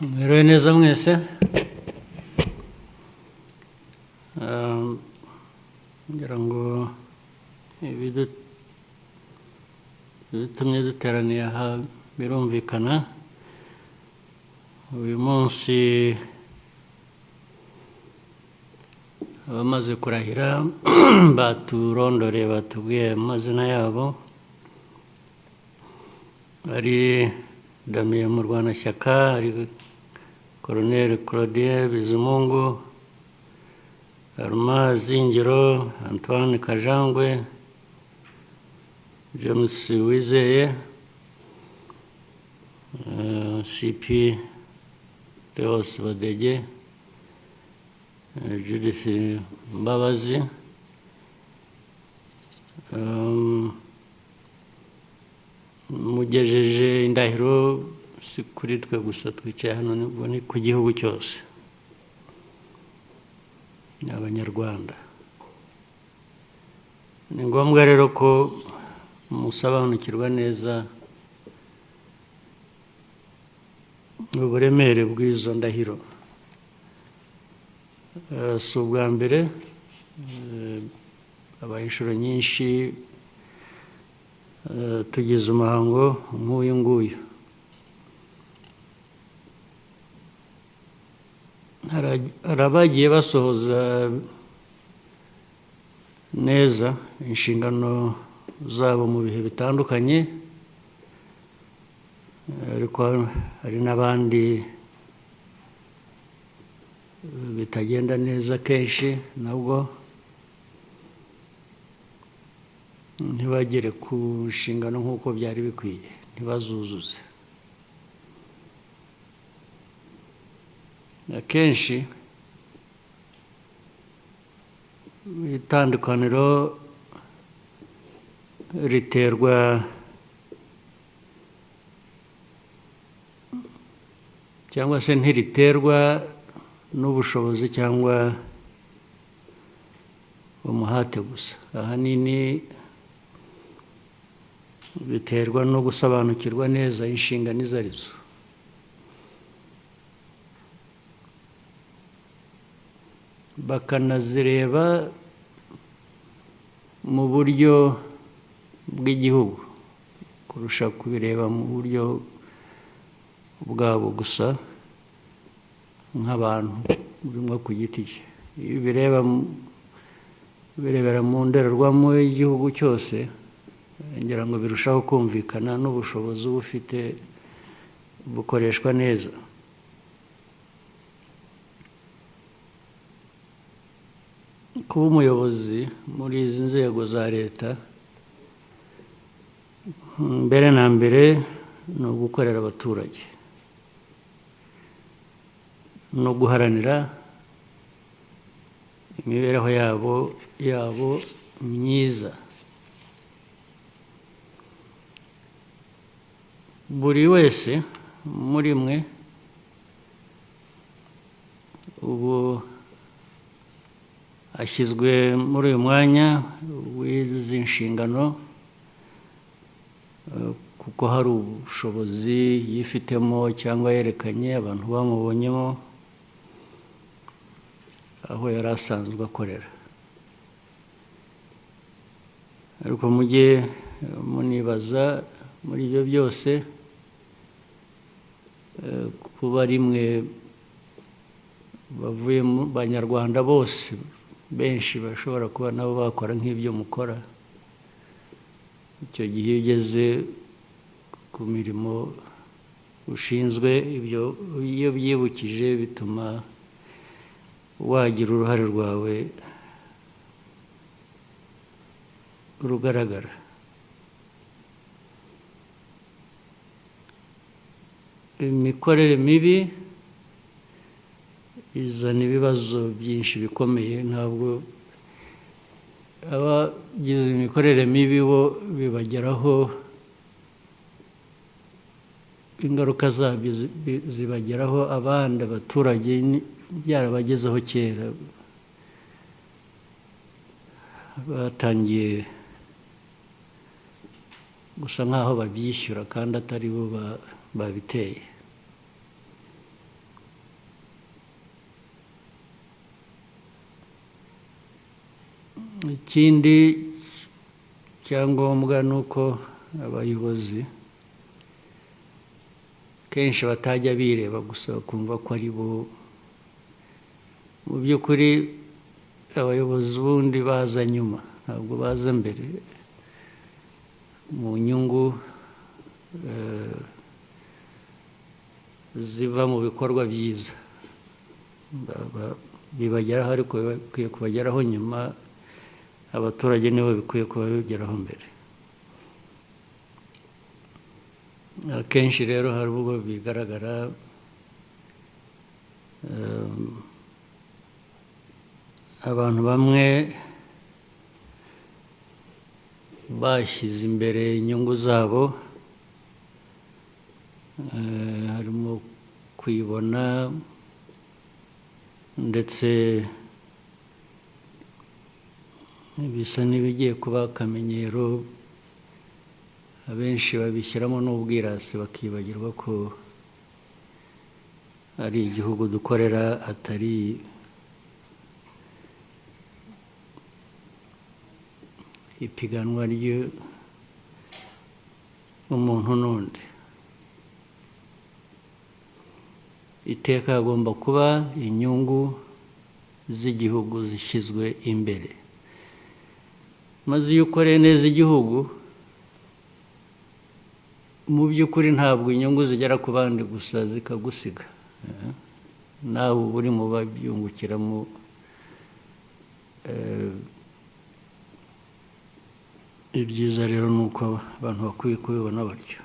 Mwiriwe neza mwese. Ngira ngo ibitumye duteraniye aha birumvikana. Uyu munsi abamaze kurahira baturondoreye, batubwiye amazina yabo: ari Damien Murwanashyaka, ari Colonel Claudien Bizimungu, Armand Zingiro, Antoine Kajangwe, James Wizeye, CP Theos Badege, Judith Mbabazi, mugejeje indahiro si kuri twe gusa twicaye hano, ni ku gihugu cyose, ni Abanyarwanda. Ni ngombwa rero ko musobanukirwa neza uburemere bw'izo ndahiro. Si ubwa mbere, habaye inshuro nyinshi tugize umuhango nk'uyu nguyu. Hari abagiye basohoza neza inshingano zabo mu bihe bitandukanye, ariko hari n'abandi bitagenda neza kenshi, nabwo ntibagere ku nshingano nk'uko byari bikwiye, ntibazuzuze. Akenshi itandukaniro riterwa cyangwa se ntiriterwa n'ubushobozi cyangwa umuhate gusa, ahanini biterwa no gusobanukirwa neza inshingano izo arizo. Bakanazireba mu buryo bw'igihugu kurusha kubireba mu buryo bwabo gusa nk'abantu buri umwe ku giti cye. Iyo ubirebera mu ndorerwamo y'igihugu cyose, ngira ngo birushaho kumvikana n'ubushobozi uba ufite bukoreshwa neza. Kuba umuyobozi muri izi nzego za leta, mbere na mbere ni ugukorera abaturage no guharanira imibereho yabo myiza. Buri wese muri mwe ubu ashyizwe muri uyu mwanya w'izi nshingano, kuko hari ubushobozi yifitemo cyangwa yerekanye abantu bamubonyemo aho yari asanzwe akorera. Ariko mujye munibaza muri ibyo byose, kuba rimwe bavuye mu Banyarwanda bose benshi bashobora kuba nabo bakora nk'ibyo mukora. Icyo gihe iyo ugeze ku mirimo ushinzwe, ibyo iyo byibukije bituma wagira uruhare rwawe rugaragara. Imikorere mibi izana ibibazo byinshi bikomeye. Ntabwo abagize imikorere mibi bo bibageraho, ingaruka zabyo zibageraho, abandi abaturage byarabagezeho kera, batangiye gusa nk'aho babyishyura kandi atari bo babiteye. Ikindi cyangombwa ni uko abayobozi kenshi batajya bireba gusa bakumva ko ari bo. Mu by'ukuri abayobozi ubundi baza nyuma, ntabwo baza mbere mu nyungu ziva mu bikorwa byiza. Bibageraho, ariko bikwiye kubageraho nyuma. Abaturage nibo bikwiye kuba bigeraho mbere. Akenshi rero hari ubwo bigaragara abantu bamwe bashyize imbere inyungu zabo, harimo kwibona, ndetse bisa n'ibigiye kuba akamenyero. Abenshi babishyiramo n'ubwirasi, bakibagirwa ko ari igihugu dukorera, atari ipiganwa ry'umuntu n'undi. Iteka hagomba kuba inyungu z'igihugu zishyizwe imbere, maze iyo ukoreye neza igihugu, mu by'ukuri ntabwo inyungu zigera ku bandi gusa zikagusiga, nawe uba uri mu babyungukiramo. Ibyiza rero ni uko abantu bakwiye kubibona batyo.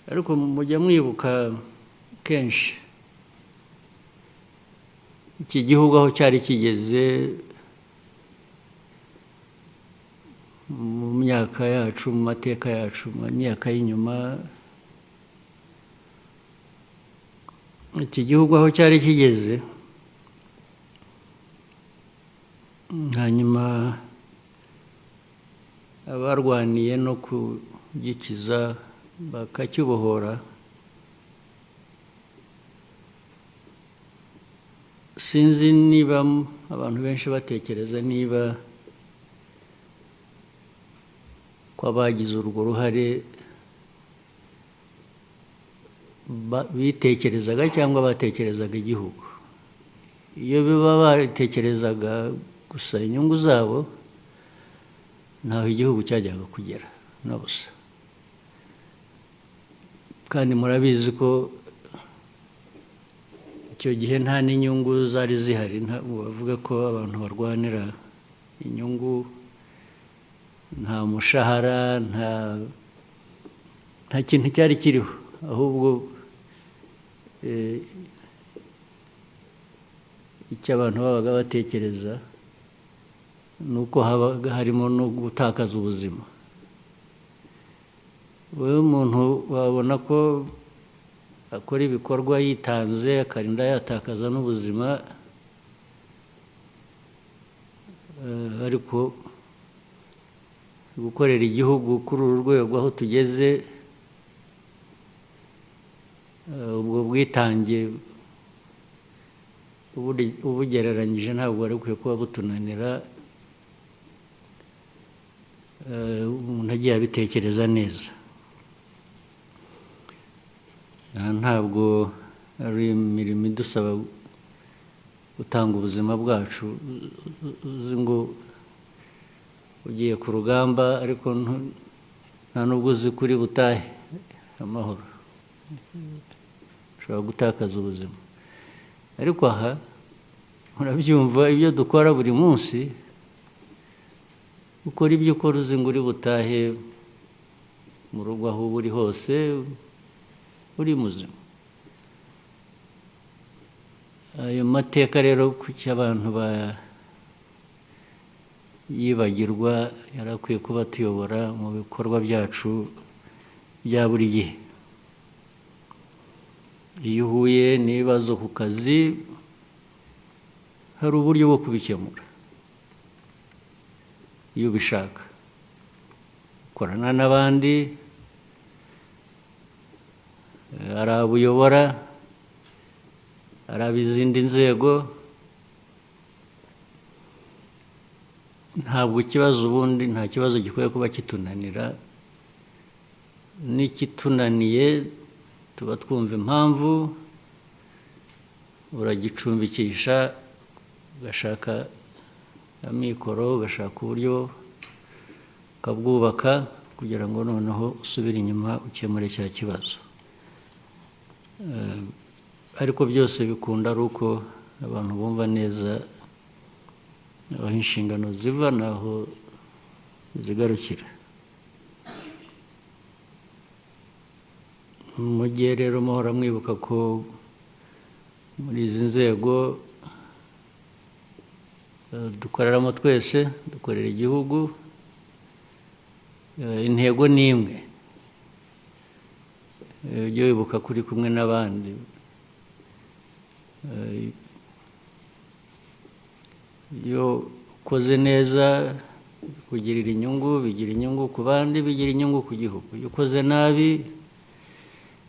Ariko mujya mwibuka kenshi iki gihugu aho cyari kigeze mu myaka yacu, mu mateka yacu, mu myaka y'inyuma. Iki gihugu aho cyari kigeze, hanyuma abarwaniye no kugikiza bakakibohora, sinzi niba abantu benshi batekereza niba ko abagize urwo ruhare bitekerezaga cyangwa batekerezaga igihugu. Iyo biba batekerezaga gusa inyungu zabo, ntaho igihugu cyajyaga kugera na busa. Kandi murabizi ko icyo gihe nta n'inyungu zari zihari, bavuga ko abantu barwanira inyungu, nta mushahara, nta kintu cyari kiriho, ahubwo icyo abantu babaga batekereza ni uko habaga harimo no gutakaza ubuzima. Wowe umuntu wabona ko akora ibikorwa yitanze, akarinda yatakaza n'ubuzima, ariko gukorera igihugu kuri uru rwego aho tugeze, ubwo bwitange ubugereranyije ntabwo wari ukwiye kuba butunanira, umuntu agiye abitekereza neza. Ntabwo ari imirimo idusaba gutanga ubuzima bwacu, uzi ngo ugiye ku rugamba ariko nta nubwo uzi kuri butahe amahoro, ushobora gutakaza ubuzima. Ariko aha murabyumva, ibyo dukora buri munsi, ukora ibyo ukora uzi ngo uri butahe mu rugo aho uba uri hose uri muzima. Ayo mateka rero kuki abantu yibagirwa, yarakwiye kuba atuyobora mu bikorwa byacu bya buri gihe. Iyo uhuye n'ibibazo ku kazi, hari uburyo bwo kubikemura iyo ubishaka. Ukorana n'abandi, hari abo uyobora, hari ab'izindi nzego. Ntabwo ikibazo, ubundi nta kibazo gikwiye kuba kitunanira. N'ikitunaniye tuba twumva impamvu, uragicumbikisha, ugashaka amikoro, ugashaka uburyo ukabwubaka kugira ngo noneho usubire inyuma ukemure cya kibazo. Ariko byose bikunda ari uko abantu bumva neza aho inshingano ziva n'aho zigarukira. Mujye rero muhora mwibuka ko muri izi nzego dukoreramo twese, dukorera igihugu, intego ni imwe. Ujye wibuka ko uri kumwe n'abandi. Iyo ukoze neza bikugirira inyungu, bigira inyungu ku bandi, bigira inyungu ku gihugu. Iyo ukoze nabi,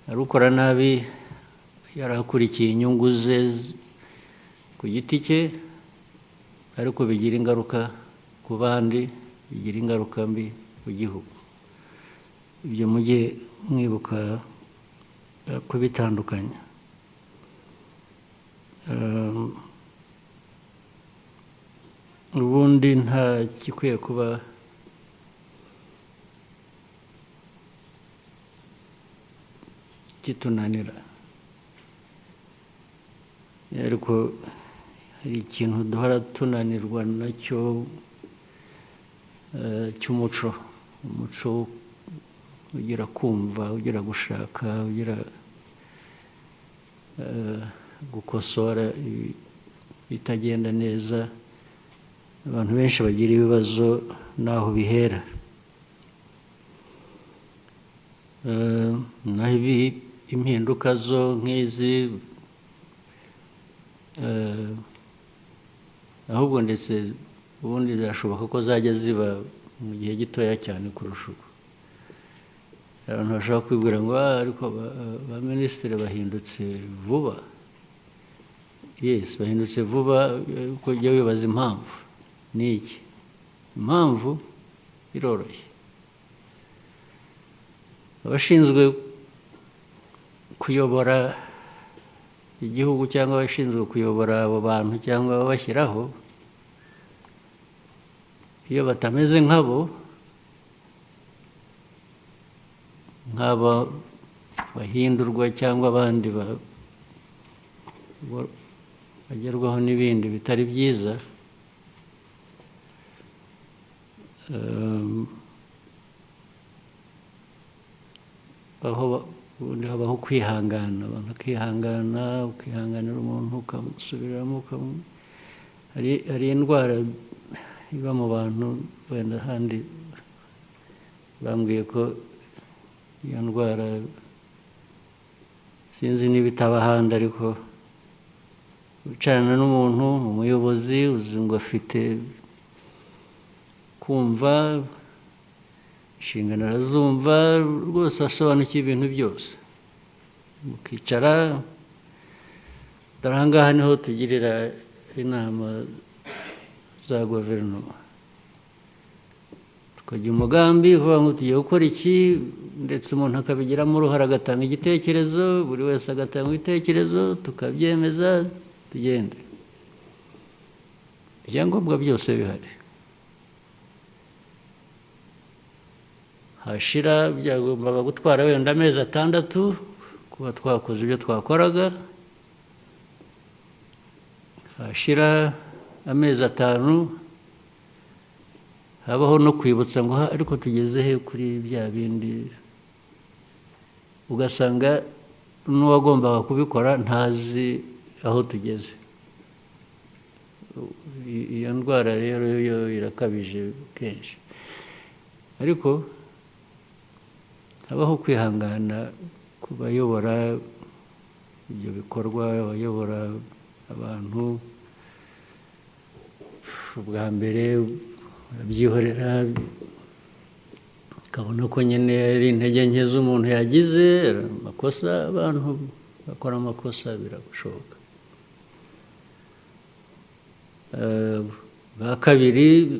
hari ukora nabi yarakurikiye inyungu ze ku giti cye, ariko bigira ingaruka ku bandi, bigira ingaruka mbi ku gihugu. Ibyo mujye mwibuka kubitandukanya. Ubundi nta gikwiye kuba kitunanira, ariko hari ikintu duhora tunanirwa nacyo cy'umuco. Umuco ugira kumva, ugira gushaka, ugira gukosora ibitagenda neza. Abantu benshi bagira ibibazo n'aho bihera. Naho ibi impinduka zo nk'izi, ahubwo ndetse ubundi birashoboka ko zajya ziba mu gihe gitoya cyane kurusha ubu. Abantu bashobora kwibwira ngo ariko ba minisitiri bahindutse vuba. Yes, bahindutse vuba, kuko ujya wibaza impamvu ni iki. Impamvu iroroshye. Abashinzwe kuyobora igihugu cyangwa abashinzwe kuyobora abo bantu cyangwa ababashyiraho, iyo batameze nkabo, nk'aba bahindurwa cyangwa abandi bagerwaho n'ibindi bitari byiza, aho ubundi habaho kwihangana, abantu bakihangana, ukihanganira umuntu ukamusubiramo, hari indwara iba mu bantu, wenda ahandi bambwiye ko iyo ndwara sinzi niba itaba ahandi, ariko wicarana n'umuntu, umuyobozi uzi ngo afite kumva inshingano, arazumva rwose, asobanukiwe ibintu byose, mukicara. Dore aha ngaha niho tugirira inama za guverinoma, tukagira umugambi uvuga ngo tugiye gukora iki, ndetse umuntu akabigiramo uruhare, agatanga igitekerezo, buri wese agatanga ibitekerezo, tukabyemeza, tugende. Ibyangombwa byose bihari. Hashira byagombaga gutwara wenda amezi 6 kuba twakoze ibyo twakoraga, hashira amezi 5 habaho no kwibutsa ngo ariko tugeze he kuri bya bindi, ugasanga n'uwagombaga kubikora ntazi aho tugeze. Iyo ndwara rero yo irakabije kenshi, ariko habaho kwihangana ku bayobora ibyo bikorwa, abayobora abantu. Ubwa mbere urabyihorera, ukabona ko nyine ari intege nke z'umuntu yagize amakosa. Abantu bakora amakosa, birashoboka. Bwa kabiri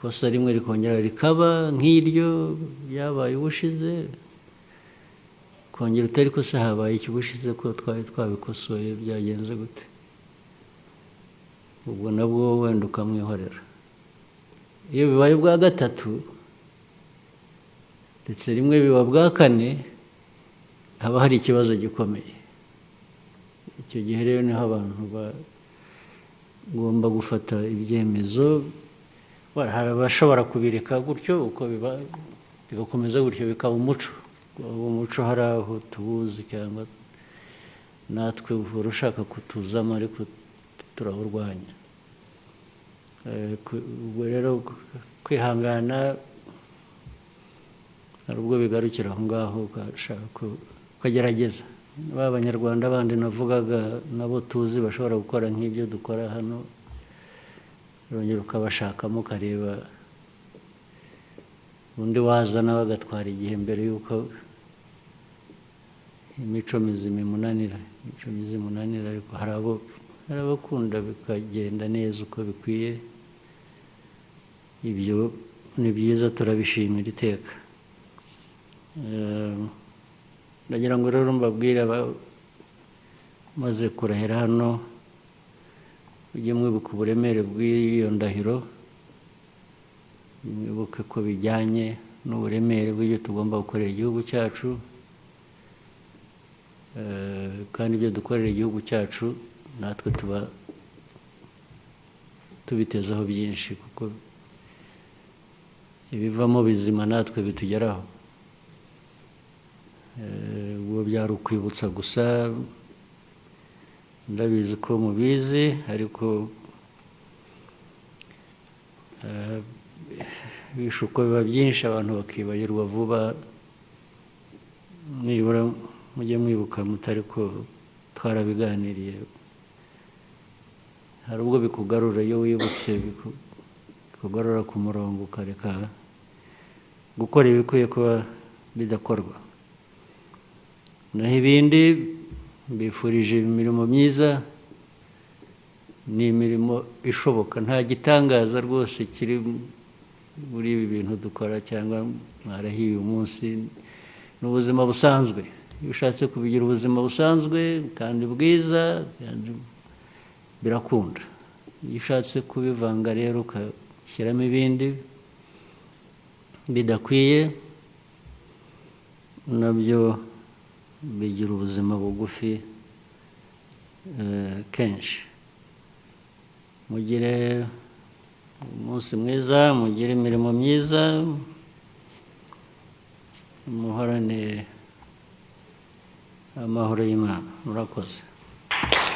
Ikosa rimwe rikongera rikaba nk'iryo byabaye ubushize, kongera utari ko se habaye iki ubushize, ko twari twabikosoye, byagenze gute? Ubwo nabwo wenda ukamwihorera. Iyo bibaye ubwa gatatu, ndetse rimwe biba bwa kane, haba hari ikibazo gikomeye. Icyo gihe rero niho abantu bagomba gufata ibyemezo. Hari abashobora kubireka gutyo uko biba, bigakomeza gutyo, bikaba umuco. Uwo muco hari aho tuwuzi, cyangwa natwe uhora ushaka kutuzamo, ariko turawurwanya. Ubwo rero kwihangana hari ubwo bigarukira aho ngaho, ugashaka ukagerageza ba Banyarwanda bandi navugaga nabo tuzi bashobora gukora nk'ibyo dukora hano, urongera ukabashakamo, ukareba undi waza nawe agatwara igihe mbere y'uko imico mizima imunanira, imico myiza imunanira. Ariko hari abakunda bikagenda neza uko bikwiye. Ibyo ni byiza, turabishimira iteka. Ndagira ngo rero mbabwire abamaze kurahira hano, mujye mwibuka uburemere bw'iyo ndahiro, mwibuke ko bijyanye n'uburemere bw'ibyo tugomba gukorera igihugu cyacu. Kandi ibyo dukorera igihugu cyacu natwe tuba tubitezeho byinshi, kuko ibivamo bizima natwe bitugeraho. Ubwo byari ukwibutsa gusa. Ndabizi ko mubizi, ariko ibishuko biba byinshi, abantu bakibagirwa vuba. Nibura mujye mwibuka, mutari ko twarabiganiriye. Hari ubwo bikugarura iyo wibutse, bikugarura ku murongo, ukareka gukora ibikwiye kuba bidakorwa. Naho ibindi, mbifurije imirimo myiza. Ni imirimo ishoboka, nta gitangaza rwose kiri muri ibi bintu dukora cyangwa mwarahiye uyu munsi. Ni ubuzima busanzwe. Iyo ushatse kubigira ubuzima busanzwe kandi bwiza, kandi birakunda. Iyo ushatse kubivanga rero, ugashyiramo ibindi bidakwiye, nabyo bigira ubuzima bugufi kenshi. Mugire umunsi mwiza, mugire imirimo myiza, muhorane amahoro y'Imana. Murakoze.